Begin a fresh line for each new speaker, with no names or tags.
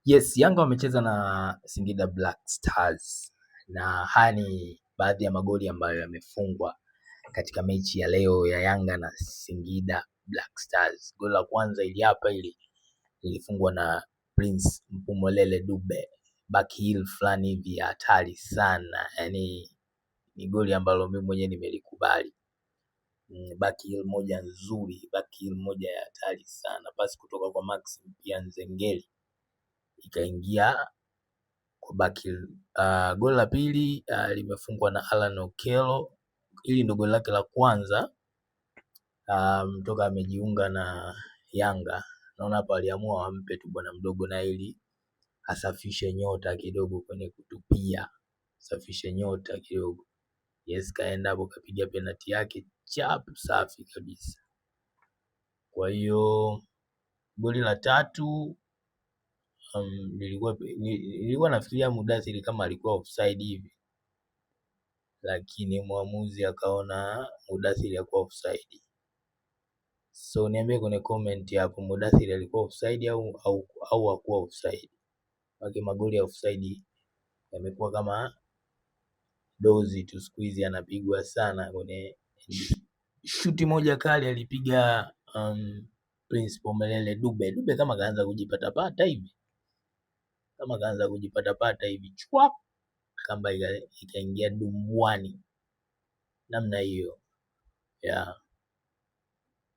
Yes, Yanga wamecheza na Singida Black Stars na haya ni baadhi ya magoli ambayo yamefungwa katika mechi ya leo ya Yanga na Singida Black Stars. Goli la kwanza ili hapa ili lilifungwa na Prince Mpumolele Dube, back heel fulani hivi ya hatari sana, yaani ni goli ambalo mimi mwenyewe nimelikubali. Back heel moja nzuri, back heel moja ya hatari sana, pasi kutoka kwa Max pia Nzengeli ikaingia kwa back heel. Goli la pili limefungwa na Alan Okello. Hili ndo goli lake la kwanza toka amejiunga na Yanga. Naona hapa aliamua wampe tu bwana mdogo na ili asafishe nyota kidogo kwenye kutupia, safishe nyota kidogo. Yes, kaenda hapo kapiga penalti yake chap, safi kabisa. Kwa hiyo goli la tatu nilikuwa nafikiria Mudathiri kama alikuwa offside hivi, lakini mwamuzi akaona Mudathiri hakuwa offside. So niambie kwenye comment hapo Mudathiri alikuwa offside au hakuwa offside. Maana magoli ya offside yamekuwa kama dozi tu siku hizi, anapigwa sana kwenye shuti moja kali alipiga Prince Pomelele Dube. Dube kama kaanza kujipatapata hivi, kama kaanza kujipatapata hivi chwap, kamba ikaingia dumbwani namna hiyo yeah.